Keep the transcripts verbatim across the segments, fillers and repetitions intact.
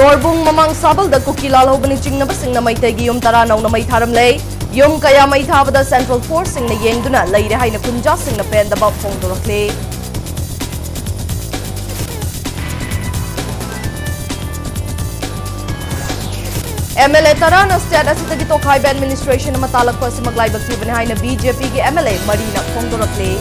ꯇꯣꯔꯕꯨꯡ ꯃꯃꯥꯡ ꯁꯥꯕꯜꯗ ꯀꯨꯀꯤ ꯂꯥꯜꯍꯧꯕꯅꯤ ꯆꯤꯡꯅꯕꯁꯤꯡꯅ ꯃꯩꯇꯩꯒꯤ ꯌꯨꯝ ꯇꯔꯥ ꯅꯧꯅ ꯃꯩ ꯊꯥꯔꯝꯂꯦ꯫ ꯌꯨꯝ ꯀꯌꯥ ꯃꯩ ꯊꯥꯕꯗ Central Forceꯁꯤꯡꯅ ꯌꯦꯡꯗꯨꯅ ꯂꯩꯔꯦ ꯍꯥꯏꯅ ꯈꯨꯟꯖꯥꯁꯤꯡꯅ ꯄꯦꯟꯗꯕ ꯐꯣꯡꯗꯣꯔꯛꯂꯦ꯫ MLA ꯇꯔꯥꯅ state ꯑꯁꯤꯗꯒꯤ ꯇꯣꯈꯥꯏꯕ administration ꯑꯃ ꯇꯥꯜꯂꯛꯄ ꯑꯁꯤꯃꯛ ꯂꯥꯏꯕꯛ ꯊꯤꯕꯅꯤ ꯍꯥꯏꯅ BJPꯒꯤ MLA ꯃꯔꯤꯅ ꯐꯣꯡꯗꯣꯔꯛꯂꯤ꯫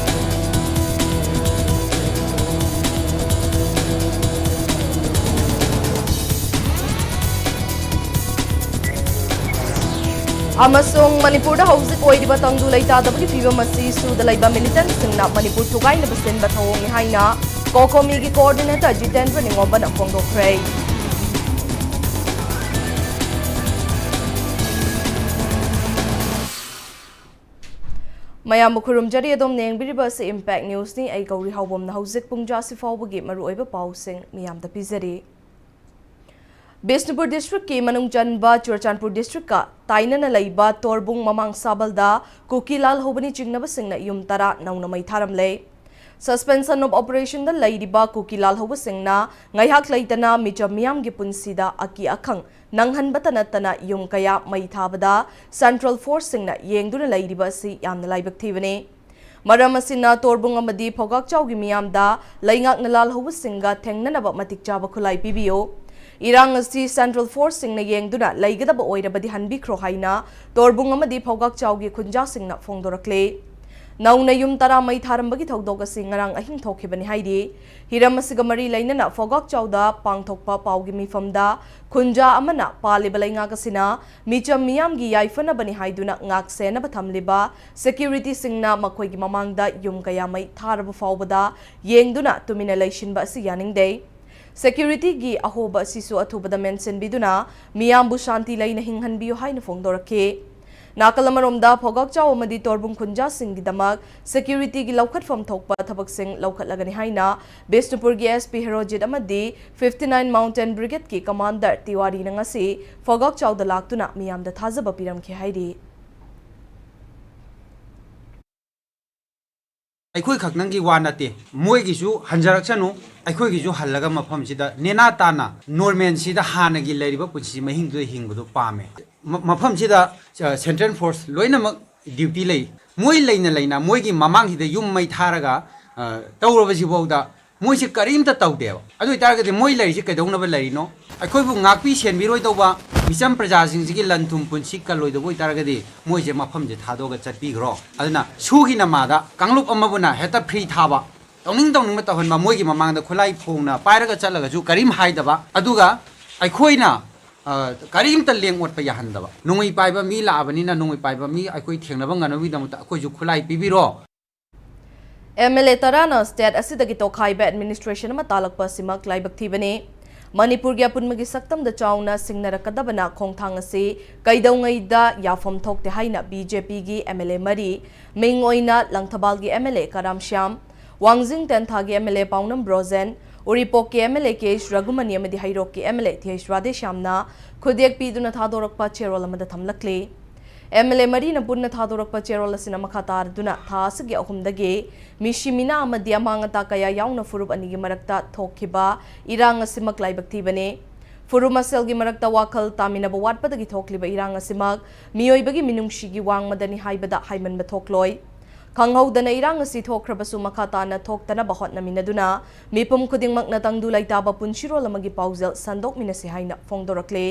ꯑꯃꯁꯨꯡ ꯃꯅꯤꯄꯨꯔꯗ ꯍꯧꯖꯤꯛ ꯑꯣꯏꯔꯤꯕ ꯇꯪꯗꯨ ꯂꯩꯇꯥꯗꯕꯒꯤ ꯐꯤꯕꯝ ꯑꯁꯤ ꯁꯨꯗ ꯂꯩꯕ militantꯁꯤꯡꯅ ꯃꯅꯤꯄꯨꯔ ꯊꯨꯒꯥꯏꯅꯕ ꯁꯤꯟꯕ ꯊꯧꯑꯣꯡꯅꯤ ꯍꯥꯏꯅ COCOMIꯒꯤ coordinator ꯖꯤꯇꯦꯟꯗ꯭ꯔ ꯅꯤꯉꯣꯝꯕꯅ ꯐꯣꯡꯗꯣꯛꯈ꯭ꯔꯦ꯫ ꯃꯌꯥꯝꯕꯨ ꯈꯨꯔꯨꯝꯖꯔꯤ꯫ ꯑꯗꯣꯝꯅ ꯌꯦꯡꯕꯤꯔꯤꯕ ꯑꯁꯤ Impact Newsꯅꯤ꯫ ꯑꯩ ꯒꯧꯔꯤ ꯍꯥꯎꯕꯝꯅ ꯍꯧꯖꯤꯛ ꯄꯨꯡ ꯖꯥꯁꯤ ꯐꯥꯎꯕꯒꯤ ꯃꯔꯨꯑꯣꯏꯕ ꯄꯥꯎꯁꯤꯡ ꯃꯤꯌꯥꯝꯗ ꯄꯤꯖꯔꯤ꯫ ꯕꯤꯁꯅꯨꯄꯨꯔ districtꯀꯤ ꯃꯅꯨꯡ ꯆꯟꯕ ꯆꯨꯔꯆꯥꯟꯄꯨꯔ districtꯀ ꯇꯥꯏꯅꯅ ꯂꯩꯕ ꯇꯣꯔꯕꯨꯡ ꯃꯃꯥꯡ ꯁꯥꯕꯜꯗ ꯀꯨꯀꯤ ꯂꯥꯜꯍꯧꯕꯅꯤ ꯆꯤꯡꯅꯕꯁꯤꯡꯅ ꯌꯨꯝ ꯇꯔꯥ ꯅꯧꯅ ꯃꯩ ꯊꯥꯔꯝꯂꯦ꯫ Suspension of operationꯗ ꯂꯩꯔꯤꯕ ꯀꯨꯀꯤ ꯂꯥꯜꯍꯧꯕꯁꯤꯡꯅ ꯉꯥꯏꯍꯥꯛ ꯂꯩꯇꯅ ꯃꯤꯆꯝ ꯃꯤꯌꯥꯝꯒꯤ ꯄꯨꯟꯁꯤꯗ ꯑꯀꯤ ꯑꯈꯪ ꯅꯪꯍꯟꯕꯇ ꯅꯠꯇꯅ ꯌꯨꯝ ꯀꯌꯥ ꯃꯩ ꯊꯥꯕꯗ Central Forceꯁꯤꯡꯅ ꯌꯦꯡꯗꯨꯅ ꯂꯩꯔꯤꯕ ꯑꯁꯤ ꯌꯥꯝꯅ ꯂꯥꯏꯕꯛ ꯊꯤꯕꯅꯤ꯫ ꯃꯔꯝ ꯑꯁꯤꯅ ꯇꯣꯔꯕꯨꯡ ꯑꯃꯗꯤ ꯐꯧꯒꯥꯛꯆꯥꯎꯒꯤ ꯃꯤꯌꯥꯝꯗ ꯂꯩꯉꯥꯛꯅ ꯂꯥꯜꯍꯧꯕꯁꯤꯡꯒ ꯊꯦꯡꯅꯅꯕ ꯃꯇꯤꯛ ꯆꯥꯕ ꯈꯨꯠꯂꯥꯏ ꯄꯤꯕꯤꯌꯨ꯫ ꯏꯔꯥꯡ ꯑꯁꯤ Central Forceꯁꯤꯡꯅ ꯌꯦꯡꯗꯨꯅ ꯂꯩꯒꯗꯕ ꯑꯣꯏꯔꯕꯗꯤ ꯍꯟꯕꯤꯈ꯭ꯔꯣ ꯍꯥꯏꯅ ꯇꯣꯔꯕꯨꯡ ꯑꯃꯗꯤ ꯐꯧꯒꯥꯛꯆꯥꯎꯒꯤ ꯈꯨꯟꯖꯥꯁꯤꯡꯅ ꯐꯣꯡꯗꯣꯔꯛꯂꯤ꯫ ꯅꯧꯅ ꯌꯨꯝ ꯇꯔꯥ ꯃꯩ ꯊꯥꯔꯝꯕꯒꯤ ꯊꯧꯗꯣꯛ ꯑꯁꯤ ꯉꯔꯥꯡ ꯑꯍꯤꯡ ꯊꯣꯛꯈꯤꯕꯅꯤ ꯍꯥꯏꯔꯤ꯫ ꯍꯤꯔꯝ ꯑꯁꯤꯒ ꯃꯔꯤ ꯂꯩꯅꯅ ꯐꯧꯒꯥꯛꯆꯥꯎꯗ ꯄꯥꯡꯊꯣꯛꯄ ꯄꯥꯎꯒꯤ ꯃꯤꯐꯝꯗ ꯈꯨꯟꯖꯥ ꯑꯃꯅ ꯄꯥꯜꯂꯤꯕ ꯂꯩꯉꯥꯛ ꯑꯁꯤꯅ ꯃꯤꯆꯝ ꯃꯤꯌꯥꯝꯒꯤ ꯌꯥꯏꯐꯅꯕꯅꯤ ꯍꯥꯏꯗꯨꯅ ꯉꯥꯛ ꯁꯦꯟꯅꯕ ꯊꯝꯂꯤꯕ securityꯁꯤꯡꯅ ꯃꯈꯣꯏꯒꯤ ꯃꯃꯥꯡꯗ ꯌꯨꯝ ꯀꯌꯥ ꯃꯩ ꯊꯥꯔꯕ ꯐꯥꯎꯕꯗ ꯌꯦꯡꯗꯨꯅ ꯇꯨꯃꯤꯟꯅ ꯂꯩꯁꯤꯟꯕ ꯑꯁꯤ ꯌꯥꯅꯤꯡꯗꯦ꯫ Securityꯒꯤ ꯑꯍꯣꯕ ꯑꯁꯤꯁꯨ ꯑꯊꯨꯕꯗ ꯃꯦꯟꯁꯤꯟꯕꯤꯗꯨꯅ ꯃꯤꯌꯥꯝꯕꯨ ꯁꯥꯟꯇꯤ ꯂꯩꯅ ꯍꯤꯡꯍꯟꯕꯤꯌꯨ ꯍꯥꯏꯅ ꯐꯣꯡꯗꯣꯔꯛꯈꯤ꯫ ꯅꯥꯀꯜ ꯑꯃꯔꯣꯝꯗ ꯐꯧꯒꯥꯛꯆꯥꯎ ꯑꯃꯗꯤ ꯇꯣꯔꯕꯨꯡ ꯈꯨꯟꯖꯥꯁꯤꯡꯒꯤꯗꯃꯛ securityꯒꯤ ꯂꯧꯈꯠꯐꯝ ꯊꯣꯛꯄ ꯊꯕꯛꯁꯤꯡ ꯂꯧꯈꯠꯂꯒꯅꯤ ꯍꯥꯏꯅ ꯕꯤꯁꯅꯨꯄꯨꯔꯒꯤ SP ꯍꯦꯔꯣꯖꯤꯠ ꯑꯃꯗꯤ fifty nine Mountain Brigadeꯀꯤ commander ꯇꯤꯋꯥꯔꯤꯅ ꯉꯁꯤ ꯐꯧꯒꯥꯛꯆꯥꯎꯗ ꯂꯥꯛꯇꯨꯅ ꯃꯤꯌꯥꯝꯗ ꯊꯥꯖꯕ ꯄꯤꯔꯝꯈꯤ ꯍꯥꯏꯔꯤ꯫ ꯑꯩꯈꯣꯏ ꯈꯛꯇꯪꯒꯤ ꯋꯥ ꯅꯠꯇꯦ, ꯃꯣꯏꯒꯤꯁꯨ ꯍꯟꯖꯔꯛꯁꯅꯨ, ꯑꯩꯈꯣꯏꯒꯤꯁꯨ ꯍꯜꯂꯒ ꯃꯐꯝꯁꯤꯗ ꯅꯦꯅꯥ ꯇꯥꯅ normalꯁꯤꯗ ꯍꯥꯟꯅꯒꯤ ꯂꯩꯔꯤꯕ ꯄꯨꯟꯁꯤ ꯃꯍꯤꯡꯗꯨꯗ ꯍꯤꯡꯕꯗꯨ ꯄꯥꯝꯃꯦ꯫ ꯃ-, ꯃꯐꯝꯁꯤꯗ, ꯑ, central force ꯂꯣꯏꯅꯃꯛ duty ꯂꯩ꯫ ꯃꯣꯏ ꯂꯩꯅ ꯂꯩꯅ ꯃꯣꯏꯒꯤ ꯃꯃꯥꯡꯁꯤꯗ ꯌꯨꯝ ꯃꯩ ꯊꯥꯔꯒ, ꯑ, ꯇꯧꯔꯕꯁꯤꯐꯥꯎꯗ ꯃꯣꯏꯁꯦ ꯀꯔꯤꯝꯇ ꯇꯧꯗꯦꯕ꯫ ꯑꯗꯨ ꯑꯣꯏꯇꯥꯔꯒꯗꯤ ꯃꯣꯏ ꯂꯩꯔꯤꯁꯤ ꯀꯩꯗꯧꯅꯕ ꯂꯩꯔꯤꯅꯣ? ꯑꯩꯈꯣꯏꯕꯨ ꯉꯥꯛꯄꯤ ꯁꯦꯟꯕꯤꯔꯣꯏꯗꯧꯕ ꯃꯤꯆꯝ ꯄ꯭ꯔꯖꯥꯁꯤꯡꯁꯤꯒꯤ ꯂꯟ ꯊꯨꯝ ꯄꯨꯟꯁꯤ ꯀꯜꯂꯣꯏꯗꯧꯕ ꯑꯣꯏꯇꯥꯔꯒꯗꯤ ꯃꯣꯏꯁꯦ ꯃꯐꯝꯁꯦ ꯊꯥꯗꯣꯛꯑꯒ ꯆꯠꯄꯤꯈ꯭ꯔꯣ꯫ ꯑꯗꯨꯅ ꯁꯨꯒꯤ ꯅꯃꯥꯗ ꯀꯥꯡꯂꯨꯞ ꯑꯃꯕꯨꯅ ꯍꯦꯛꯇ free ꯊꯥꯕ, ꯇꯧꯅꯤꯡ ꯇꯧꯅꯤꯡꯕ ꯇꯧꯍꯟꯕ, ꯃꯣꯏꯒꯤ ꯃꯃꯥꯡꯗ ꯈꯨꯠꯂꯥꯏ ꯐꯣꯡꯅ ꯄꯥꯏꯔꯒ ꯆꯠꯂꯒꯁꯨ ꯀꯔꯤꯝ ꯍꯥꯏꯗꯕ, ꯑꯗꯨꯒ ꯑꯩꯈꯣꯏꯅ, ꯑ, ꯀꯔꯤꯝꯇ ꯂꯦꯡ ꯑꯣꯠꯄ ꯌꯥꯍꯟꯗꯕ꯫ ꯅꯣꯡꯃꯩ ꯄꯥꯏꯕ ꯃꯤ ꯂꯥꯛꯑꯕꯅꯤꯅ ꯅꯣꯡꯃꯩ ꯄꯥꯏꯕ ꯃꯤ ꯑꯩꯈꯣꯏ ꯊꯦꯡꯅꯕ ꯉꯝꯅꯕꯒꯤꯗꯃꯛꯇ ꯑꯩꯈꯣꯏꯁꯨ ꯈꯨꯠꯂꯥꯏ ꯄꯤꯕꯤꯔꯣ꯫ ꯑꯦꯝ ꯑꯦꯜ ꯑꯦ ꯇꯔꯥꯅ state ꯑꯁꯤꯗꯒꯤ ꯇꯣꯈꯥꯏꯕ administration ꯑꯃ ꯇꯥꯜꯂꯛꯄ ꯑꯁꯤꯃꯛ ꯂꯥꯏꯕꯛ ꯊꯤꯕꯅꯤ꯫ ꯃꯅꯤꯄꯨꯔꯒꯤ ꯑꯄꯨꯟꯕꯒꯤ ꯁꯛꯇꯝꯗ ꯆꯥꯎꯅ ꯁꯤꯡꯅꯔꯛꯀꯗꯕꯅ ꯈꯣꯡꯊꯥꯡ ꯑꯁꯤ ꯀꯩꯗꯧꯉꯩꯗ ꯌꯥꯐꯝ ꯊꯣꯛꯇꯦ ꯍꯥꯏꯅ ꯕꯤ ꯖꯦ ꯄꯤꯒꯤ ꯑꯦꯝ ꯑꯦꯜ ꯑꯦ ꯃꯔꯤ, ꯃꯤꯡ ꯑꯣꯏꯅ ꯂꯪꯊꯕꯥꯜꯒꯤ M L A Karam Shyam, Wangjing ꯇꯦꯟꯊꯥꯒꯤ M L A Paonam Brojen, ꯎꯔꯤꯄꯣꯛꯀꯤ M L A K S ꯔꯘꯨꯃꯅꯤ ꯑꯃꯗꯤ ꯍꯩꯔꯣꯛꯀꯤ ꯑꯦꯝ ꯑꯦꯜ ꯑꯦ ꯊꯤꯍꯩꯁ ꯔꯥꯙꯦꯁ꯭ꯌꯥꯝꯅ ꯈꯨꯗꯦꯛ ꯄꯤꯗꯨꯅ ꯊꯥꯗꯣꯔꯛꯄ ꯆꯦꯔꯣꯜ ꯑꯃꯗ ꯊꯝꯂꯛꯂꯤ꯫ ꯑꯦꯝ ꯑꯦꯜ ꯑꯦ ꯃꯔꯤꯅ ꯄꯨꯟꯅ ꯊꯥꯗꯣꯔꯛꯄ ꯆꯦꯔꯣꯜ ꯑꯁꯤꯅ ꯃꯈꯥ ꯇꯥꯔꯗꯨꯅ ꯊꯥ ꯑꯁꯤꯒꯤ ꯑꯍꯨꯝꯗꯒꯤ ꯃꯤꯁꯤ ꯃꯤꯅꯥ ꯑꯃꯗꯤ ꯑꯃꯥꯡ ꯑꯇꯥ ꯀꯌꯥ ꯌꯥꯎꯅ ꯐꯨꯔꯨꯞ ꯑꯅꯤꯒꯤ ꯃꯔꯛꯇ ꯊꯣꯛꯈꯤꯕ ꯏꯔꯥꯡ ꯑꯁꯤꯃꯛ ꯂꯥꯏꯕꯛ ꯊꯤꯕꯅꯤ꯫ ꯐꯨꯔꯨꯞ ꯃꯁꯦꯜꯒꯤ ꯃꯔꯛꯇ ꯋꯥꯈꯜ ꯇꯥꯃꯤꯟꯅꯕ ꯋꯥꯠꯄꯗꯒꯤ ꯊꯣꯛꯂꯤꯕ ꯏꯔꯥꯡ ꯑꯁꯤꯃꯛ ꯃꯤꯑꯣꯏꯕꯒꯤ ꯃꯤꯅꯨꯡꯁꯤꯒꯤ ꯋꯥꯡꯃꯗꯅꯤ ꯍꯥꯏꯕꯗ ꯍꯥꯏꯃꯟꯕ ꯊꯣꯛꯂꯣꯏ꯫ ꯈꯪꯍꯧꯗꯅ ꯏꯔꯥꯡ ꯑꯁꯤ ꯊꯣꯛꯈ꯭ꯔꯕꯁꯨ ꯃꯈꯥ ꯇꯥꯅ ꯊꯣꯛꯇꯅꯕ ꯍꯣꯠꯅꯃꯤꯟꯅꯗꯨꯅ ꯃꯤꯄꯨꯝ ꯈꯨꯗꯤꯡꯃꯛꯅ ꯇꯪꯗꯨ ꯂꯩꯇꯥꯕ ꯄꯨꯟꯁꯤꯔꯣꯜ ꯑꯃꯒꯤ ꯄꯥꯎꯖꯦꯜ ꯁꯟꯗꯣꯛꯃꯤꯟꯅꯁꯤ ꯍꯥꯏꯅ ꯐꯣꯡꯗꯣꯔꯛꯂꯤ꯫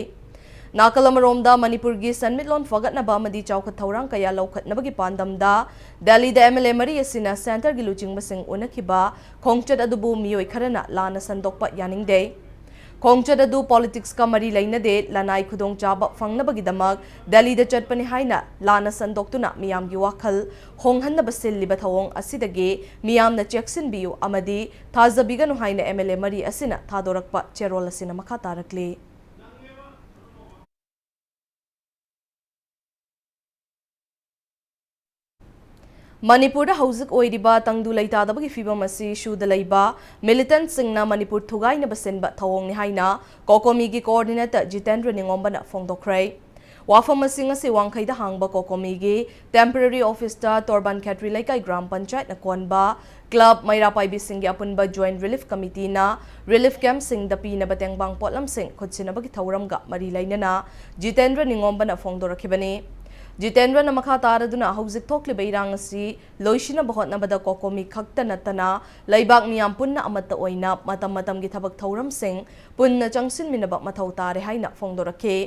ꯅꯥꯀꯜ ꯑꯃꯔꯣꯝꯗ ꯃꯅꯤꯄꯨꯔꯒꯤ ꯁꯦꯟꯃꯤꯠꯂꯣꯟ ꯐꯒꯠꯅꯕ ꯑꯃꯗꯤ ꯆꯥꯎꯈꯠ ꯊꯧꯔꯥꯡ ꯀꯌꯥ ꯂꯧꯈꯠꯅꯕꯒꯤ ꯄꯥꯟꯗꯝꯗ ꯗꯦꯜꯂꯤꯗ ꯑꯦꯝ ꯑꯦꯜ ꯑꯦ ꯃꯔꯤ ꯑꯁꯤꯅ centreꯒꯤ ꯂꯨꯆꯤꯡꯕꯁꯤꯡ ꯎꯅꯈꯤꯕ ꯈꯣꯡꯆꯠ ꯑꯗꯨꯕꯨ ꯃꯤꯑꯣꯏ ꯈꯔꯅ ꯂꯥꯟꯅ ꯁꯟꯗꯣꯛꯄ ꯌꯥꯅꯤꯡꯗꯦ꯫ ꯈꯣꯡꯆꯠ ꯑꯗꯨ politicsꯀ ꯃꯔꯤ ꯂꯩꯅꯗꯦ, ꯂꯅꯥꯏ ꯈꯨꯗꯣꯡꯆꯥꯕ ꯐꯪꯅꯕꯒꯤꯗꯃꯛ ꯗꯦꯜꯂꯤꯗ ꯆꯠꯄꯅꯤ ꯍꯥꯏꯅ ꯂꯥꯟꯅ ꯁꯟꯗꯣꯛꯇꯨꯅ ꯃꯤꯌꯥꯝꯒꯤ ꯋꯥꯈꯜ ꯍꯣꯡꯍꯟꯅꯕ ꯁꯤꯜꯂꯤꯕ ꯊꯧꯑꯣꯡ ꯑꯁꯤꯗꯒꯤ ꯃꯤꯌꯥꯝꯅ ꯆꯦꯛꯁꯤꯟꯕꯤꯌꯨ ꯑꯃꯗꯤ ꯊꯥꯖꯕꯤꯒꯅꯨ ꯍꯥꯏꯅ ꯑꯦꯝ ꯑꯦꯜ ꯑꯦ ꯃꯔꯤ ꯑꯁꯤꯅ ꯊꯥꯗꯣꯔꯛꯄ ꯆꯦꯔꯣꯜ ꯑꯁꯤꯅ ꯃꯈꯥ ꯇꯥꯔꯛꯂꯤ꯫ ꯃꯅꯤꯄꯨꯔꯗ ꯍꯧꯖꯤꯛ ꯑꯣꯏꯔꯤꯕ ꯇꯪꯗꯨ ꯂꯩꯇꯥꯗꯕꯒꯤ ꯐꯤꯕꯝ ꯑꯁꯤ ꯁꯨꯗ ꯂꯩꯕ militantꯁꯤꯡꯅ ꯃꯅꯤꯄꯨꯔ ꯊꯨꯒꯥꯏꯅꯕ ꯁꯤꯟꯕ ꯊꯧꯑꯣꯡꯅꯤ ꯍꯥꯏꯅ COCOMIꯒꯤ coordinator ꯖꯤꯇꯦꯟꯗ꯭ꯔ ꯅꯤꯉꯣꯝꯕꯅ ꯐꯣꯡꯗꯣꯛꯈ꯭ꯔꯦ꯫ ꯋꯥꯐꯝ ꯑꯁꯤ ꯉꯁꯤ ꯋꯥꯡꯈꯩꯗ ꯍꯥꯡꯕ ꯀꯣꯀꯣꯃꯤꯒꯤ temporary office ꯇ ꯇꯣꯔꯕꯥꯟ ꯈꯦꯇ꯭ꯔꯤ ꯂꯩꯀꯥꯏ ꯒ꯭ꯔꯥꯝ ꯄꯟꯆꯥꯌꯠꯅ ꯀꯣꯟꯕ club ꯃꯩꯔꯥ ꯄꯥꯏꯕꯤꯁꯤꯡꯒꯤ ꯑꯄꯨꯟꯕ joint relief committee ꯅ relief camp ꯁꯤꯡꯗ ꯄꯤꯅꯕ ꯇꯦꯡꯕꯥꯡ ꯄꯣꯠꯂꯝꯁꯤꯡ ꯈꯨꯠꯁꯤꯟꯅꯕꯒꯤ ꯊꯧꯔꯝꯒ ꯃꯔꯤ ꯂꯩꯅꯅ ꯖꯤꯇꯦꯟꯗ꯭ꯔ ꯅꯤꯉꯣꯝꯕꯅ ꯐꯣꯡꯗꯣꯔꯛꯈꯤꯕꯅꯤ꯫ ꯖꯤꯇꯦꯟꯗ꯭ꯔꯅ ꯃꯈꯥ ꯇꯥꯔꯗꯨꯅ ꯍꯧꯖꯤꯛ ꯊꯣꯛꯂꯤꯕ ꯏꯔꯥꯡ ꯑꯁꯤ ꯂꯣꯏꯁꯤꯟꯅꯕ ꯍꯣꯠꯅꯕꯗ ꯀꯣꯀꯣꯃꯤ ꯈꯛꯇ ꯅꯠꯇꯅ ꯂꯩꯕꯥꯛ ꯃꯤꯌꯥꯝ ꯄꯨꯟꯅ ꯑꯃꯠꯇ ꯑꯣꯏꯅ ꯃꯇꯝ ꯃꯇꯝꯒꯤ ꯊꯕꯛ ꯊꯧꯔꯝꯁꯤꯡ ꯄꯨꯟꯅ ꯆꯪꯁꯤꯟꯃꯤꯟꯅꯕ ꯃꯊꯧ ꯇꯥꯔꯦ ꯍꯥꯏꯅ ꯐꯣꯡꯗꯣꯔꯛꯈꯤ꯫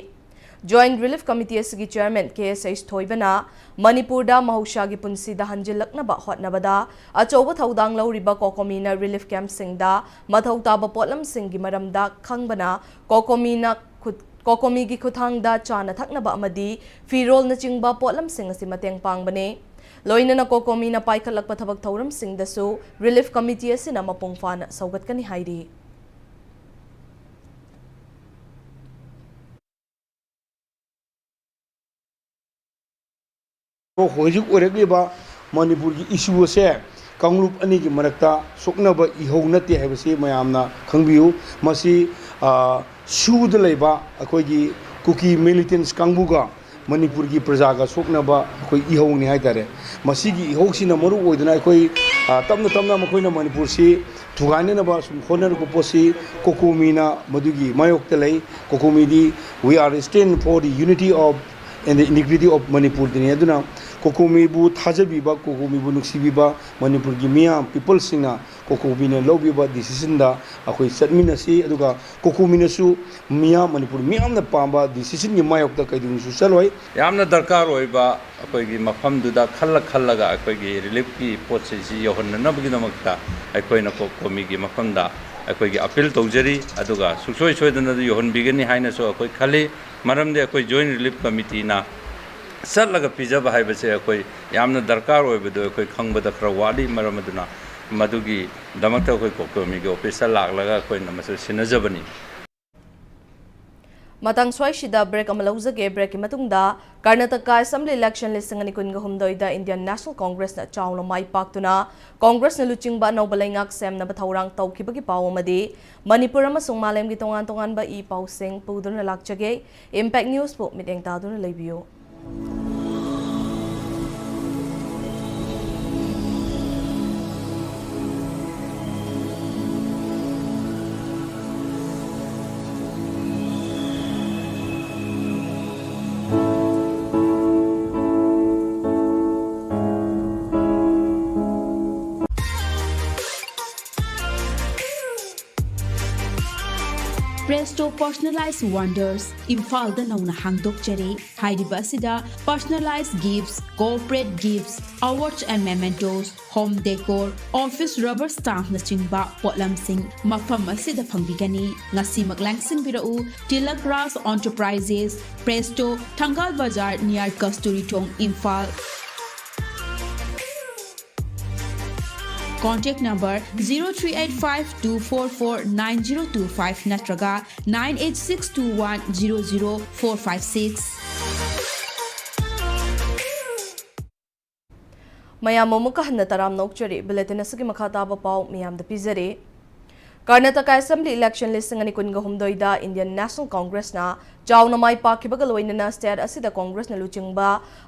Joint Relief Committee ꯑꯁꯤꯒꯤ chairman ꯀꯦ ꯑꯦꯁ ꯑꯩꯆ ꯊꯣꯏꯕꯅ ꯃꯅꯤꯄꯨꯔꯗ ꯃꯍꯧꯁꯥꯒꯤ ꯄꯨꯟꯁꯤꯗ ꯍꯟꯖꯤꯜꯂꯛꯅꯕ ꯍꯣꯠꯅꯕꯗ ꯑꯆꯧꯕ ꯊꯧꯗꯥꯡ ꯂꯧꯔꯤꯕ ꯀꯣꯀꯣꯃꯤꯅ relief camp ꯁꯤꯡꯗ ꯃꯊꯧ ꯇꯥꯕ ꯄꯣꯠꯂꯝꯁꯤꯡꯒꯤ ꯃꯔꯝꯗ ꯈꯪꯕꯅ ꯀꯣꯀꯣꯃꯤꯅ ꯈꯨꯠ-, ꯀꯣꯀꯣꯃꯤꯒꯤ ꯈꯨꯠꯊꯥꯡꯗ ꯆꯥꯅ ꯊꯛꯅꯕ ꯑꯃꯗꯤ ꯐꯤꯔꯣꯜꯅꯆꯤꯡꯕ ꯄꯣꯠꯂꯝꯁꯤꯡ ꯑꯁꯤ ꯃꯇꯦꯡ ꯄꯥꯡꯕꯅꯤ꯫ ꯂꯣꯏꯅꯅ ꯀꯣꯀꯣꯃꯤꯅ ꯄꯥꯏꯈꯠꯂꯛꯄ ꯊꯕꯛ ꯊꯧꯔꯝꯁꯤꯡꯗꯁꯨ relief committee ꯑꯁꯤꯅ ꯃꯄꯨꯡ ꯐꯥꯅ ꯁꯧꯒꯠꯀꯅꯤ ꯍꯥꯏꯔꯤ꯫ ꯍꯧꯖꯤꯛ ꯑꯣꯏꯔꯛꯂꯤꯕ ꯃꯅꯤꯄꯨꯔꯒꯤ issue ꯑꯁꯦ ꯀꯥꯡꯂꯨꯞ ꯑꯅꯤꯒꯤ ꯃꯔꯛꯇ ꯁꯣꯛꯅꯕ ꯏꯍꯧ ꯅꯠꯇꯦ ꯍꯥꯏꯕꯁꯤ ꯃꯌꯥꯝꯅ ꯈꯪꯕꯤꯌꯨ꯫ ꯃꯁꯤ, ꯑ, ꯁꯨꯗ ꯂꯩꯕ ꯑꯩꯈꯣꯏꯒꯤ ꯀꯨꯀꯤ militants ꯀꯥꯡꯕꯨꯒ ꯃꯅꯤꯄꯨꯔꯒꯤ ꯄ꯭ꯔꯖꯥꯒ ꯁꯣꯛꯅꯕ ꯑꯩꯈꯣꯏ ꯏꯍꯧꯅꯤ ꯍꯥꯏꯇꯥꯔꯦ꯫ ꯃꯁꯤꯒꯤ ꯏꯍꯧꯁꯤꯅ ꯃꯔꯨ ꯑꯣꯏꯗꯨꯅ ꯑꯩꯈꯣꯏ, ꯑ, ꯇꯞꯅ ꯇꯞꯅ ꯃꯈꯣꯏꯅ ꯃꯅꯤꯄꯨꯔꯁꯤ ꯊꯨꯒꯥꯏꯅꯅꯕ ꯁꯨꯝ ꯍꯣꯠꯅꯔꯛꯄ ꯄꯣꯠꯁꯤ ꯀꯣꯀꯣꯃꯤꯅ ꯃꯗꯨꯒꯤ ꯃꯥꯌꯣꯛꯇ ꯂꯩ꯫ ꯀꯣꯀꯣꯃꯤꯗꯤ we are stand for the unity of and the integrity of Manipur ꯗꯨꯅꯤ꯫ ꯑꯗꯨꯅ ꯀꯣꯀꯣꯃꯤꯕꯨ ꯊꯥꯖꯕꯤꯕ, ꯀꯣꯀꯣꯃꯤꯕꯨ ꯅꯨꯡꯁꯤꯕꯤꯕ ꯃꯅꯤꯄꯨꯔꯒꯤ ꯃꯤꯌꯥꯝ, people ꯁꯤꯡꯅ ꯀꯣꯀꯣꯃꯤꯅ ꯂꯧꯕꯤꯕ decision ꯗ ꯑꯩꯈꯣꯏ ꯆꯠꯃꯤꯟꯅꯁꯤ꯫ ꯑꯗꯨꯒ ꯀꯣꯀꯣꯃꯤꯅꯁꯨ ꯃꯤꯌꯥꯝ, ꯃꯅꯤꯄꯨꯔ ꯃꯤꯌꯥꯝꯅ ꯄꯥꯝꯕ decision ꯒꯤ ꯃꯥꯌꯣꯛꯇ ꯀꯩꯗꯧꯅꯨꯡꯁꯨ ꯆꯠꯂꯣꯏ꯫ ꯌꯥꯝꯅ ꯗꯔꯀꯥꯔ ꯑꯣꯏꯕ ꯑꯩꯈꯣꯏꯒꯤ ꯃꯐꯝꯗꯨꯗ ꯈꯜꯂ ꯈꯜꯂꯒ ꯑꯩꯈꯣꯏꯒꯤ relief ꯀꯤ ꯄꯣꯠ ꯆꯩꯁꯤ ꯌꯧꯍꯟꯅꯅꯕꯒꯤꯗꯃꯛꯇ ꯑꯩꯈꯣꯏꯅ ꯀꯣ-, ꯀꯣꯀꯣꯃꯤꯒꯤ ꯃꯐꯝꯗ ꯑꯩꯈꯣꯏꯒꯤ appeal ꯇꯧꯖꯔꯤ꯫ ꯑꯗꯨꯒ ꯁꯨꯡꯁꯣꯏ ꯁꯣꯏꯗꯅ ꯌꯧꯍꯟꯕꯤꯒꯅꯤ ꯍꯥꯏꯅꯁꯨ ꯑꯩꯈꯣꯏ ꯈꯜꯂꯤ꯫ ꯃꯔꯝꯗꯤ ꯑꯩꯈꯣꯏ Joint Relief Committee ꯅ ꯆꯠꯂꯒ ꯄꯤꯖꯕ ꯍꯥꯏꯕꯁꯦ ꯑꯩꯈꯣꯏ ꯌꯥꯝꯅ ꯗꯔꯀꯥꯔ ꯑꯣꯏꯕꯗꯨ ꯑꯩꯈꯣꯏ ꯈꯪꯕꯗ ꯈꯔ ꯋꯥꯠꯂꯤ꯫ ꯃꯔꯝ ꯑꯗꯨꯅ ꯃꯗꯨꯒꯤꯗꯃꯛꯇ ꯑꯩꯈꯣꯏ ꯀꯣꯀꯣꯃꯤꯒꯤ office ꯇ ꯂꯥꯛꯂꯒ ꯑꯩꯈꯣꯏꯅ ꯃꯁꯤ ꯁꯤꯟꯅꯖꯕꯅꯤ꯫ ꯃꯇꯥꯡ ꯁ꯭ꯋꯥꯏꯁꯤꯗ break ꯑꯃ ꯂꯧꯖꯒꯦ꯫ Breakꯀꯤ ꯃꯇꯨꯡꯗ ꯀꯔꯅꯥꯇꯀꯥ Assembly election ꯂꯤꯁꯤꯡ ꯑꯅꯤ ꯀꯨꯟꯒ ꯍꯨꯝꯗꯣꯏꯗ Indian National Congressꯅ ꯆꯥꯎꯅ ꯃꯥꯏ ꯄꯥꯛꯇꯨꯅ Congressꯅ ꯂꯨꯆꯤꯡꯕ ꯑꯅꯧꯕ ꯂꯩꯉꯥꯛ ꯁꯦꯝꯅꯕ ꯊꯧꯔꯥꯡ ꯇꯧꯈꯤꯕꯒꯤ ꯄꯥꯎ ꯑꯃꯗꯤ ꯃꯅꯤꯄꯨꯔ ꯑꯃꯁꯨꯡ ꯃꯥꯂꯦꯝꯒꯤ ꯇꯣꯉꯥꯟ ꯇꯣꯉꯥꯟꯕ ꯏ ꯄꯥꯎꯁꯤꯡ ꯄꯨꯗꯨꯅ ꯂꯥꯛꯆꯒꯦ꯫ Impact Newsꯄꯨ ꯃꯤꯠꯌꯦꯡ ꯇꯥꯗꯨꯅ ꯂꯩꯕꯤꯌꯨ꯫ Presto Personalized Wonders, ꯏꯝꯐꯥꯜꯗ ꯅꯧꯅ ꯍꯥꯡꯗꯣꯛꯆꯔꯦ꯫ ꯍꯥꯏꯔꯤꯕ ꯑꯁꯤꯗ personalized gifts, corporate gifts, awards and mementos, home decor, office rubber stampꯅꯆꯤꯡꯕ ꯄꯣꯠꯂꯝꯁꯤꯡ ꯃꯐꯝ ꯑꯁꯤꯗ ꯐꯪꯕꯤꯒꯅꯤ꯫ ꯉꯁꯤꯃꯛ ꯂꯥꯡꯁꯤꯟꯕꯤꯔꯛꯎ꯫ Tilak Raj Enterprises, Presto, Thangal Bazar, near Kasturi Thong, Imphal. Contact number zero three eight five two four four nine zero two five ꯅꯠꯇ꯭ꯔꯒ nine eight six two one zero zero four five six꯫ ꯃꯌꯥꯝ ꯑꯃꯨꯛꯀ ꯍꯟꯅ ꯇꯔꯥꯝꯅ ꯑꯣꯛꯆꯔꯤ꯫ Bulletin ꯑꯁꯤꯒꯤ ꯃꯈꯥ ꯇꯥꯕ ꯄꯥꯎ ꯃꯤꯌꯥꯝꯗ ꯄꯤꯖꯔꯤ꯫ ꯀꯔꯅꯥꯇꯀꯥ Assembly election ꯂꯤꯁꯤꯡ ꯑꯅꯤ ꯀꯨꯟꯒ ꯍꯨꯝꯗꯣꯏꯗ Indian National Congressꯅ ꯆꯥꯎꯅ ꯃꯥꯏ ꯄꯥꯛꯈꯤꯕꯒ ꯂꯣꯏꯅꯅ state ꯑꯁꯤꯗ Congressꯅ ꯂꯨꯆꯤꯡꯕ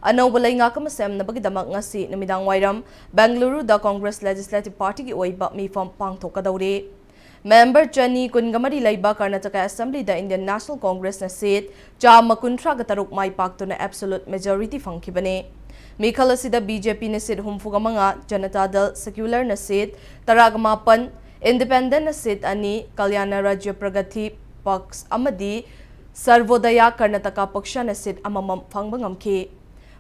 ꯑꯅꯧꯕ ꯂꯩꯉꯥꯛ ꯑꯃ ꯁꯦꯝꯅꯕꯒꯤꯗꯃꯛ ꯉꯁꯤ ꯅꯨꯃꯤꯗꯥꯡ ꯋꯥꯏꯔꯝ ꯕꯦꯡꯒꯂꯨꯔꯨꯗ Congress Legislative Partyꯒꯤ ꯑꯣꯏꯕ ꯃꯤꯐꯝ ꯄꯥꯡꯊꯣꯛꯀꯗꯧꯔꯤ꯫ Member ꯆꯅꯤ ꯀꯨꯟꯒ ꯃꯔꯤ ꯂꯩꯕ ꯀꯔꯅꯥꯇꯀꯥ Assemblyꯗ Indian National Congressꯅ seat ꯆꯥꯝꯃ ꯀꯨꯟꯊ꯭ꯔꯥꯒ ꯇꯔꯨꯛ ꯃꯥꯏ ꯄꯥꯛꯇꯨꯅ absolute majority ꯐꯪꯈꯤꯕꯅꯤ꯫ ꯃꯤꯈꯜ ꯑꯁꯤꯗ BJPꯅ seat ꯍꯨꯝꯐꯨꯒ ꯃꯉꯥ, ꯖꯅꯇꯥ ꯗꯜ Secularꯅ seat ꯇꯔꯥꯒ ꯃꯥꯄꯟ, Independentꯅ seat ꯑꯅꯤ, Kalyana Rajya Pragati Paksha ꯑꯃꯗꯤ Sarvodaya Karnataka Pakshana seat ꯑꯃꯃꯝ ꯐꯪꯕ ꯉꯝꯈꯤ꯫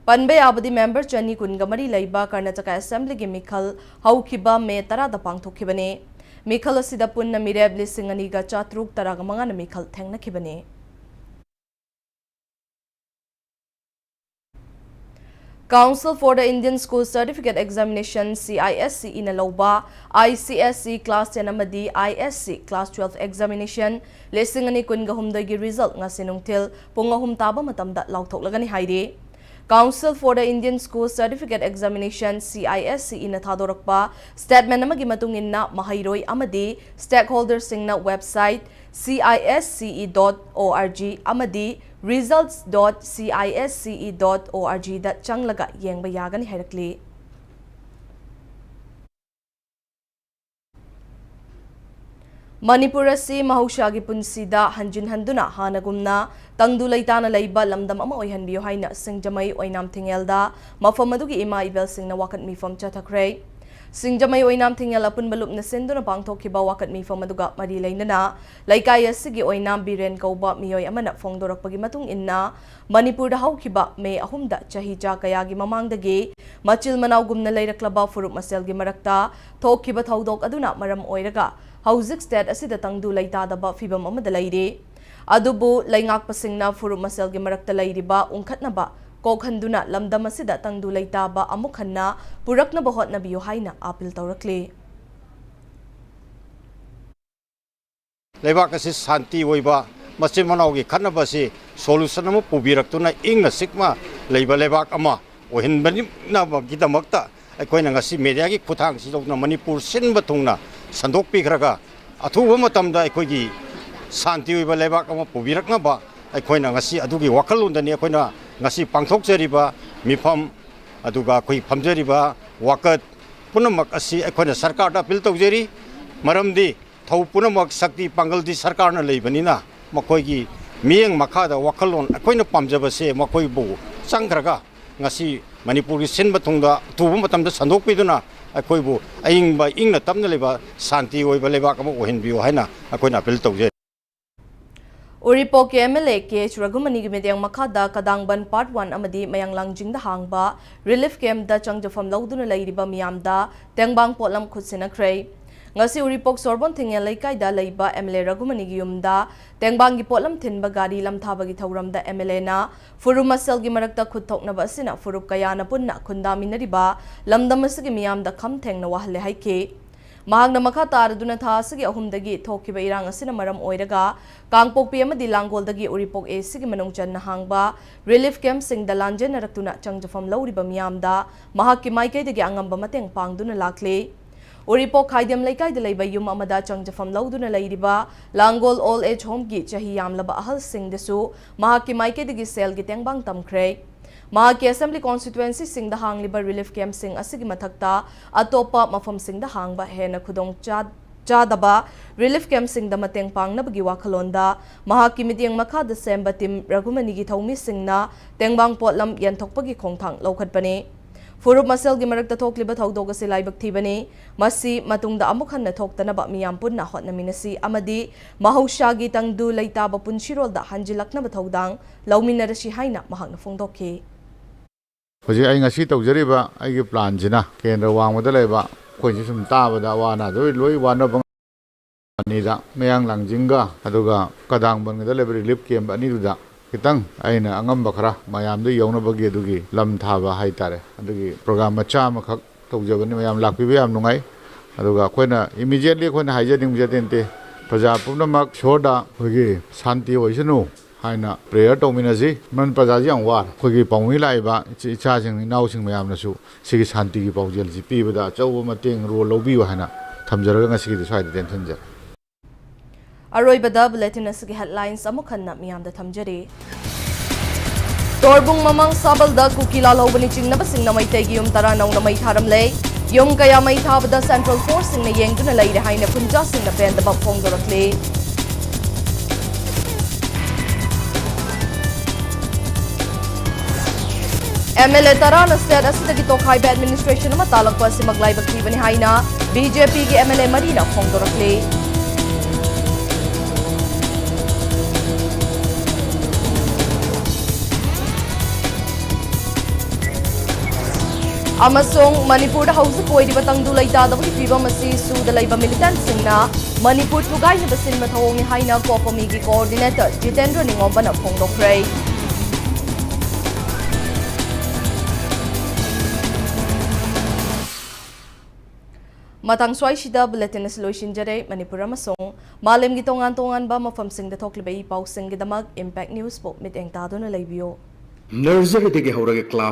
ꯄꯟꯕ ꯌꯥꯕꯗꯤ member ꯆꯅꯤ ꯀꯨꯟꯒ ꯃꯔꯤ ꯂꯩꯕ ꯀꯔꯅꯥꯇꯀꯥ Assemblyꯒꯤ ꯃꯤꯈꯜ ꯍꯧꯈꯤꯕ May ꯇꯔꯥꯗ ꯄꯥꯡꯊꯣꯛꯈꯤꯕꯅꯤ꯫ ꯃꯤꯈꯜ ꯑꯁꯤꯗ ꯄꯨꯟꯅ ꯃꯤꯔꯦꯞ ꯂꯤꯁꯤꯡ ꯑꯅꯤꯒ ꯆꯥꯇ꯭ꯔꯨꯛ ꯇꯔꯥꯒ ꯃꯉꯥꯅ ꯃꯤꯈꯜ ꯊꯦꯡꯅꯈꯤꯕꯅꯤ꯫ Council for the Indian School Certificate Examination, C I S C E ꯅ ꯂꯧꯕ I C S E Class ten ꯑꯃꯗꯤ I S C Class twelve Examination ꯂꯤꯁꯤꯡ ꯑꯅꯤ ꯀꯨꯟꯒ ꯍꯨꯝꯗꯣꯏꯒꯤ result ꯉꯁꯤ ꯅꯨꯡꯊꯤꯜ ꯄꯨꯡ ꯑꯍꯨꯝ ꯇꯥꯕ ꯃꯇꯝꯗ ꯂꯥꯎꯊꯣꯛꯂꯒꯅꯤ ꯍꯥꯏꯔꯤ꯫ Council for the Indian School Certificate Examination, C I S C E ꯅ ꯊꯥꯗꯣꯔꯛꯄ statement ꯑꯃꯒꯤ ꯃꯇꯨꯡ ꯏꯟꯅ, ꯃꯍꯩꯔꯣꯏ ꯑꯃꯗꯤ stakeholder ꯁꯤꯡꯅ website C I S C E dot org ꯑꯃꯗꯤ results dot C I S C E dot org ꯗ ꯆꯪꯂꯒ ꯌꯦꯡꯕ ꯌꯥꯒꯅꯤ ꯍꯥꯏꯔꯛꯂꯤ꯫ ꯃꯅꯤꯄꯨꯔ ꯑꯁꯤ ꯃꯍꯧꯁꯥꯒꯤ ꯄꯨꯟꯁꯤꯗ ꯍꯟꯖꯤꯟ ꯍꯟꯗꯨꯅ ꯍꯥꯟꯅꯒꯨꯝꯅ ꯇꯪꯗꯨ ꯂꯩꯇꯥꯅ ꯂꯩꯕ ꯂꯝꯗꯝ ꯑꯃ ꯑꯣꯏꯍꯟꯕꯤꯌꯨ ꯍꯥꯏꯅ ꯁꯤꯡꯖꯃꯩ ꯑꯣꯏꯅꯥꯝ ꯊꯤꯡꯉꯦꯜꯗ ꯃꯐꯝ ꯑꯗꯨꯒꯤ ꯏꯃꯥ ꯏꯕꯦꯜꯁꯤꯡꯅ ꯋꯥꯀꯠ ꯃꯤꯐꯝ ꯆꯠꯊꯈ꯭ꯔꯦ꯫ ꯁꯤꯡꯖꯃꯩ ꯑꯣꯏꯅꯥꯝ ꯊꯤꯡꯉꯦꯜ ꯑꯄꯨꯟꯕ ꯂꯨꯞꯅ ꯁꯤꯟꯗꯨꯅ ꯄꯥꯡꯊꯣꯛꯈꯤꯕ ꯋꯥꯀꯠ ꯃꯤꯐꯝ ꯑꯗꯨꯒ ꯃꯔꯤ ꯂꯩꯅꯅ ꯂꯩꯀꯥꯏ ꯑꯁꯤꯒꯤ ꯑꯣꯏꯅꯥꯝ ꯕꯤꯔꯦꯟ ꯀꯧꯕ ꯃꯤꯑꯣꯏ ꯑꯃꯅ ꯐꯣꯡꯗꯣꯔꯛꯄꯒꯤ ꯃꯇꯨꯡ ꯏꯟꯅ, ꯃꯅꯤꯄꯨꯔꯗ ꯍꯧꯈꯤꯕ ꯃꯦ ꯑꯍꯨꯝꯗ ꯆꯍꯤꯆꯥ ꯀꯌꯥꯒꯤ ꯃꯃꯥꯡꯗꯒꯤ ꯃꯆꯤꯜ ꯃꯅꯥꯎꯒꯨꯝꯅ ꯂꯩꯔꯛꯂꯕ ꯐꯨꯔꯨꯞ ꯃꯁꯦꯜꯒꯤ ꯃꯔꯛꯇ ꯊꯣꯛꯈꯤꯕ ꯊꯧꯗꯣꯛ ꯑꯗꯨꯅ ꯃꯔꯝ ꯑꯣꯏꯔꯒ ꯍꯧꯖꯤꯛ state ꯑꯁꯤꯗ ꯇꯪꯗꯨ ꯂꯩꯇꯥꯗꯕ ꯐꯤꯚꯝ ꯑꯃꯗ ꯂꯩꯔꯤ꯫ ꯑꯗꯨꯕꯨ ꯂꯩꯉꯥꯛꯄꯁꯤꯡꯅ ꯐꯨꯔꯨꯞ ꯃꯁꯦꯜꯒꯤ ꯃꯔꯛꯇ ꯂꯩꯔꯤꯕ ꯎꯪꯈꯠꯅꯕ ꯀꯣꯛꯍꯟꯗꯨꯅ ꯂꯝꯗꯝ ꯑꯁꯤꯗ ꯇꯪꯗꯨ ꯂꯩꯇꯥꯕ ꯑꯃꯨꯛ ꯍꯟꯅ ꯄꯨꯔꯛꯅꯕ ꯍꯣꯠꯅꯕꯤꯌꯨ ꯍꯥꯏꯅ appeal ꯇꯧꯔꯛꯂꯤ꯫ ꯂꯩꯕꯥꯛ ꯑꯁꯤ ꯁꯥꯟꯇꯤ ꯑꯣꯏꯕ, ꯃꯆꯤꯟ ꯃꯅꯥꯎꯒꯤ ꯈꯠꯅꯕ ꯑꯁꯤ solution ꯑꯃ ꯄꯨꯕꯤꯔꯛꯇꯨꯅ ꯏꯪꯅ ꯆꯤꯛꯅ ꯂꯩꯕ ꯂꯩꯕꯥꯛ ꯑꯃ ꯑꯣꯏꯍꯟꯕꯤꯅꯕꯒꯤꯗꯃꯛꯇ ꯑꯩꯈꯣꯏꯅ ꯉꯁꯤ media ꯒꯤ ꯈꯨꯠꯊꯥꯡꯁꯤ ꯌꯧꯗꯨꯅ ꯃꯅꯤꯄꯨꯔ ꯁꯤꯟꯕ ꯊꯨꯡꯅ ꯁꯟꯗꯣꯛꯄꯤꯈ꯭ꯔꯒ, ꯑꯊꯨꯕ ꯃꯇꯝꯗ ꯑꯩꯈꯣꯏꯒꯤ ꯁꯥꯟꯇꯤ ꯑꯣꯏꯕ ꯂꯩꯕꯥꯛ ꯑꯃ ꯄꯨꯕꯤꯔꯛꯅꯕ ꯑꯩꯈꯣꯏꯅ ꯉꯁꯤ ꯑꯗꯨꯒꯤ ꯋꯥꯈꯜꯂꯣꯟꯗꯅꯤ ꯑꯩꯈꯣꯏꯅ ꯉꯁꯤ ꯄꯥꯡꯊꯣꯛꯆꯔꯤꯕ ꯃꯤꯐꯝ, ꯑꯗꯨꯒ ꯑꯩꯈꯣꯏ ꯐꯝꯖꯔꯤꯕ ꯋꯥꯀꯠ ꯄꯨꯝꯅꯃꯛ ꯑꯁꯤ ꯑꯩꯈꯣꯏꯅ ꯁꯔꯀꯥꯔꯗ appeal ꯇꯧꯖꯔꯤ꯫ ꯃꯔꯝꯗꯤ ꯊꯧ ꯄꯨꯝꯅꯃꯛ ꯁꯛꯇꯤ ꯄꯥꯡꯒꯜꯗꯤ ꯁꯔꯀꯥꯔꯅ ꯂꯩꯕꯅꯤꯅ, ꯃꯈꯣꯏꯒꯤ ꯃꯤꯠꯌꯦꯡ ꯃꯈꯥꯗ ꯋꯥꯈꯜꯂꯣꯟ ꯑꯩꯈꯣꯏꯅ ꯄꯥꯝꯖꯕꯁꯦ ꯃꯈꯣꯏꯕꯨ ꯆꯪꯈ꯭ꯔꯒ, ꯉꯁꯤ ꯃꯅꯤꯄꯨꯔꯒꯤ ꯁꯤꯟꯕ ꯊꯨꯡꯗ ꯑꯊꯨꯕ ꯃꯇꯝꯗ ꯁꯟꯗꯣꯛꯄꯤꯗꯨꯅ ꯑꯩꯈꯣꯏꯕꯨ ꯑꯏꯪꯕ, ꯏꯪꯅ ꯇꯞꯅ ꯂꯩꯕ, ꯁꯥꯟꯇꯤ ꯑꯣꯏꯕ ꯂꯩꯕꯥꯛ ꯑꯃ ꯑꯣꯏꯍꯟꯕꯤꯌꯨ ꯍꯥꯏꯅ ꯑꯩꯈꯣꯏꯅ appeal ꯇꯧꯖꯔꯤ꯫ ꯎꯔꯤꯄꯣꯛꯀꯤ M L A K H ꯔꯘꯨꯃꯅꯤꯒꯤ ꯃꯤꯠꯌꯦꯡ ꯃꯈꯥꯗ ꯀꯗꯥꯡꯕꯟ Part one ꯑꯃꯗꯤ ꯃꯌꯥꯡ ꯂꯥꯡꯖꯤꯡꯗ ꯍꯥꯡꯕ relief camp ꯇ ꯆꯪꯖꯐꯝ ꯂꯧꯗꯨꯅ ꯂꯩꯔꯤꯕ ꯃꯤꯌꯥꯝꯗ ꯇꯦꯡꯕꯥꯡ ꯄꯣꯠꯂꯝ ꯈꯨꯠꯁꯤꯟꯅꯈ꯭ꯔꯦ꯫ ꯉꯁꯤ ꯎꯔꯤꯄꯣꯛ ꯁꯣꯔꯕꯣꯟ ꯊꯤꯡꯉꯦꯜ ꯂꯩꯀꯥꯏꯗ ꯂꯩꯕ MLA ꯔꯘꯨꯃꯅꯤꯒꯤ ꯌꯨꯝꯗ ꯇꯦꯡꯕꯥꯡꯒꯤ ꯄꯣꯠꯂꯝ ꯊꯤꯟꯕ ꯒꯥꯔꯤ ꯂꯝꯊꯥꯕꯒꯤ ꯊꯧꯔꯝꯗ MLAꯅ ꯐꯨꯔꯨꯞ ꯃꯁꯦꯜꯒꯤ ꯃꯔꯛꯇ ꯈꯨꯠ ꯊꯣꯛꯅꯕ ꯑꯁꯤꯅ ꯐꯨꯔꯨꯞ ꯀꯌꯥꯅ ꯄꯨꯟꯅ ꯈꯨꯟꯗꯥꯃꯤꯟꯅꯔꯤꯕ ꯂꯝꯗꯝ ꯑꯁꯤꯒꯤ ꯃꯤꯌꯥꯝꯗ ꯈꯝ ꯊꯦꯡꯅ ꯋꯥꯍꯜꯂꯦ ꯍꯥꯏꯈꯤ꯫ ꯃꯍꯥꯛꯅ ꯃꯈꯥ ꯇꯥꯔꯗꯨꯅ ꯊꯥ ꯑꯁꯤꯒꯤ ꯑꯍꯨꯝꯗꯒꯤ ꯊꯣꯛꯈꯤꯕ ꯏꯔꯥꯡ ꯑꯁꯤꯅ ꯃꯔꯝ ꯑꯣꯏꯔꯒ ꯀꯥꯡꯄꯣꯛꯄꯤ ꯑꯃꯗꯤ ꯂꯥꯡꯒꯣꯜꯗꯒꯤ ꯎꯔꯤꯄꯣꯛ ACꯒꯤ ꯃꯅꯨꯡ ꯆꯟꯅ ꯍꯥꯡꯕ relief campꯁꯤꯡꯗ ꯂꯥꯟꯖꯦꯟꯅꯔꯛꯇꯨꯅ ꯆꯪꯖꯐꯝ ꯂꯧꯔꯤꯕ ꯃꯤꯌꯥꯝꯗ ꯃꯍꯥꯛꯀꯤ ꯃꯥꯏꯀꯩꯗꯒꯤ ꯑꯉꯝꯕ ꯃꯇꯦꯡ ꯄꯥꯡꯗꯨꯅ ꯂꯥꯛꯂꯤ꯫ ꯎꯔꯤꯄꯣꯛ ꯈꯥꯏꯗꯦꯝ ꯂꯩꯀꯥꯏꯗ ꯂꯩꯕ ꯌꯨꯝ ꯑꯃꯗ ꯆꯪꯖꯐꯝ ꯂꯧꯗꯨꯅ ꯂꯩꯔꯤꯕ ꯂꯥꯡꯒꯣꯜ old age homeꯒꯤ ꯆꯍꯤ ꯌꯥꯝꯂꯕ ꯑꯍꯜꯁꯤꯡꯗꯁꯨ ꯃꯍꯥꯛꯀꯤ ꯃꯥꯏꯀꯩꯗꯒꯤ ꯁꯦꯜꯒꯤ ꯇꯦꯡꯕꯥꯡ ꯇꯝꯈ꯭ꯔꯦ꯫ ꯃꯍꯥꯛꯀꯤ assembly constituencyꯁꯤꯡꯗ ꯍꯥꯡꯂꯤꯕ relief campꯁꯤꯡ ꯑꯁꯤꯒꯤ ꯃꯊꯛꯇ ꯑꯇꯣꯞꯄ ꯃꯐꯝꯁꯤꯡꯗ ꯍꯥꯡꯕ ꯍꯦꯟꯅ ꯈꯨꯗꯣꯡ ꯆꯥ-, ꯆꯥꯗꯕ relief campꯁꯤꯡꯗ ꯃꯇꯦꯡ ꯄꯥꯡꯅꯕꯒꯤ ꯋꯥꯈꯜꯂꯣꯟꯗ ꯃꯍꯥꯛꯀꯤ ꯃꯤꯠꯌꯦꯡ ꯃꯈꯥꯗ ꯁꯦꯝꯕ team ꯔꯘꯨꯃꯅꯤꯒꯤ ꯊꯧꯃꯤꯁꯤꯡꯅ ꯇꯦꯡꯕꯥꯡ ꯄꯣꯠꯂꯝ ꯌꯦꯟꯊꯣꯛꯄꯒꯤ ꯈꯣꯡꯊꯥꯡ ꯂꯧꯈꯠꯄꯅꯤ꯫ ꯐꯨꯔꯨꯞ ꯃꯁꯦꯜꯒꯤ ꯃꯔꯛꯇ ꯊꯣꯛꯂꯤꯕ ꯊꯧꯗꯣꯛ ꯑꯁꯤ ꯂꯥꯏꯕꯛ ꯊꯤꯕꯅꯤ꯫ ꯃꯁꯤ ꯃꯇꯨꯡꯗ ꯑꯃꯨꯛ ꯍꯟꯅ ꯊꯣꯛꯇꯅꯕ ꯃꯤꯌꯥꯝ ꯄꯨꯟꯅ ꯍꯣꯠꯅꯃꯤꯟꯅꯁꯤ ꯑꯃꯗꯤ ꯃꯍꯧꯁꯥꯒꯤ ꯇꯪꯗꯨ ꯂꯩꯇꯥꯕ ꯄꯨꯟꯁꯤꯔꯣꯜꯗ ꯍꯟꯖꯤꯜꯂꯛꯅꯕ ꯊꯧꯗꯥꯡ ꯂꯧꯃꯤꯟꯅꯔꯁꯤ ꯍꯥꯏꯅ ꯃꯍꯥꯛꯅ ꯐꯣꯡꯗꯣꯛꯈꯤ꯫ ꯍꯧꯖꯤꯛ ꯑꯩ ꯉꯁꯤ ꯇꯧꯖꯔꯤꯕ ꯑꯩꯒꯤ planꯁꯤꯅ ꯀꯦꯟꯗ꯭ꯔ ꯋꯥꯡꯃꯗ ꯂꯩꯕ ꯑꯩꯈꯣꯏꯁꯤ ꯁꯨꯝ ꯇꯥꯕꯗ ꯑꯋꯥ ꯑꯅꯥꯗ ꯂꯣꯏ ꯋꯥꯅꯕ ꯑꯅꯤꯗ ꯃꯌꯥꯡ ꯂꯥꯡꯖꯤꯡꯒ ꯑꯗꯨꯒ ꯀꯗꯥꯡꯕꯟꯒꯗ ꯂꯩꯕ relief camp ꯑꯅꯤꯗꯨꯗ ꯈꯤꯇꯪ ꯑꯩꯅ ꯑꯉꯝꯕ ꯈꯔ ꯃꯌꯥꯝꯗ ꯌꯧꯅꯕꯒꯤ ꯑꯗꯨꯒꯤ ꯂꯝ ꯊꯥꯕ ꯍꯥꯏꯇꯥꯔꯦ, ꯑꯗꯨꯒꯤ program ꯃꯆꯥ ꯑꯃꯈꯛ ꯇꯧꯖꯕꯅꯤ꯫ ꯃꯌꯥꯝ ꯂꯥꯛꯄꯤꯕ ꯌꯥꯝ ꯅꯨꯡꯉꯥꯏ꯫ ꯑꯗꯨꯒ ꯑꯩꯈꯣꯏꯅ immediately ꯑꯩꯈꯣꯏꯅ ꯍꯥꯏꯖꯅꯤꯡꯕꯁꯦ ꯑꯇꯩ ꯅꯠꯇꯦ, ꯄ꯭ꯔꯖꯥ ꯄꯨꯝꯅꯃꯛ ꯏꯁꯣꯔꯗ ꯑꯩꯈꯣꯏꯒꯤ ꯁꯥꯟꯇꯤ ꯑꯣꯏꯁꯅꯨ ꯍꯥꯏꯅ prayer ꯇꯧꯃꯤꯟꯅꯁꯤ꯫ ꯃꯔꯝꯗꯤ ꯄ꯭ꯔꯖꯥꯁꯤ ꯌꯥꯝ ꯋꯥꯔꯦ꯫ ꯑꯩꯈꯣꯏꯒꯤ ꯄꯥꯎꯃꯤ ꯂꯥꯛꯏꯕ ꯏꯆ-, ꯏꯆꯥꯁꯤꯡ ꯏꯅꯥꯎꯁꯤꯡ ꯃꯌꯥꯝꯅꯁꯨ ꯁꯤꯒꯤ ꯁꯥꯟꯇꯤꯒꯤ ꯄꯥꯎꯖꯦꯜꯁꯤ ꯄꯤꯕꯗ ꯑꯆꯧꯕ ꯃꯇꯦꯡ role ꯂꯧꯕꯤꯌꯨ ꯍꯥꯏꯅ ꯊꯝꯖꯔꯒ ꯉꯁꯤꯒꯤꯗꯤ ꯁ꯭ꯋꯥꯏꯗ ꯇꯦꯟꯁꯤꯟꯖꯔꯦ꯫ ꯑꯔꯣꯏꯕꯗ bulletin ꯑꯁꯤꯒꯤ headlines ꯑꯃꯨꯛ ꯍꯟꯅ ꯃꯤꯌꯥꯝꯗ ꯊꯝꯖꯔꯤ꯫ ꯇꯣꯔꯕꯨꯡ ꯃꯃꯥꯡ ꯁꯥꯕꯜꯗ ꯀꯨꯀꯤ ꯂꯥꯜꯍꯧꯕꯅꯤ ꯆꯤꯡꯅꯕꯁꯤꯡꯅ ꯃꯩꯇꯩꯒꯤ ꯌꯨꯝ ꯇꯔꯥ ꯅꯧꯅ ꯃꯩ ꯊꯥꯔꯝꯂꯦ꯫ ꯌꯨꯝ ꯀꯌꯥ ꯃꯩ ꯊꯥꯕꯗ central forceꯁꯤꯡꯅ ꯌꯦꯡꯗꯨꯅ ꯂꯩꯔꯦ ꯍꯥꯏꯅ ꯈꯨꯟꯖꯥꯁꯤꯡꯅ ꯄꯦꯟꯗꯕ ꯐꯣꯡꯗꯣꯔꯛꯂꯤ꯫ MLA ꯇꯔꯥꯅ state ꯑꯁꯤꯗꯒꯤ ꯇꯣꯈꯥꯏꯕ administration ꯑꯃ ꯇꯥꯜꯂꯛꯄ ꯑꯁꯤꯃꯛ ꯂꯥꯏꯕꯛ ꯊꯤꯕꯅꯤ ꯍꯥꯏꯅ BJPꯒꯤ MLA ꯃꯔꯤꯅ ꯐꯣꯡꯗꯣꯔꯛꯂꯤ꯫ ꯑꯃꯁꯨꯡ ꯃꯅꯤꯄꯨꯔꯗ ꯍꯧꯖꯤꯛ ꯑꯣꯏꯔꯤꯕ ꯇꯪꯗꯨ ꯂꯩꯇꯥꯗꯕꯒꯤ ꯐꯤꯕꯝ ꯑꯁꯤ ꯁꯨꯗ ꯂꯩꯕ militantꯁꯤꯡꯅ ꯃꯅꯤꯄꯨꯔ ꯊꯨꯒꯥꯏꯅꯕ ꯁꯤꯟꯕ ꯊꯧꯑꯣꯡꯅꯤ ꯍꯥꯏꯅ ꯀꯣꯀꯣꯃꯤꯒꯤ coordinator ꯖꯤꯇꯦꯟꯗ꯭ꯔ ꯅꯤꯉꯣꯝꯕꯅ ꯐꯣꯡꯗꯣꯛꯈ꯭ꯔꯦ꯫ ꯃꯇꯥꯡ ꯁ꯭ꯋꯥꯏꯁꯤꯗ bulletin ꯑꯁꯤ ꯂꯣꯏꯁꯤꯟꯖꯔꯦ꯫ ꯃꯅꯤꯄꯨꯔ ꯑꯃꯁꯨꯡ ꯃꯥꯂꯦꯝꯒꯤ ꯇꯣꯉꯥꯟ ꯇꯣꯉꯥꯟꯕ ꯃꯐꯝꯁꯤꯡꯗ ꯊꯣꯛꯂꯤꯕ ꯏ ꯄꯥꯎꯁꯤꯡꯒꯤꯗꯃꯛ Impact Newsꯄꯨ ꯃꯤꯠꯌꯦꯡ ꯇꯥꯗꯨꯅ ꯂꯩꯕꯤꯌꯨ꯫ Nurseryꯗꯒꯤ ꯍꯧꯔꯒ class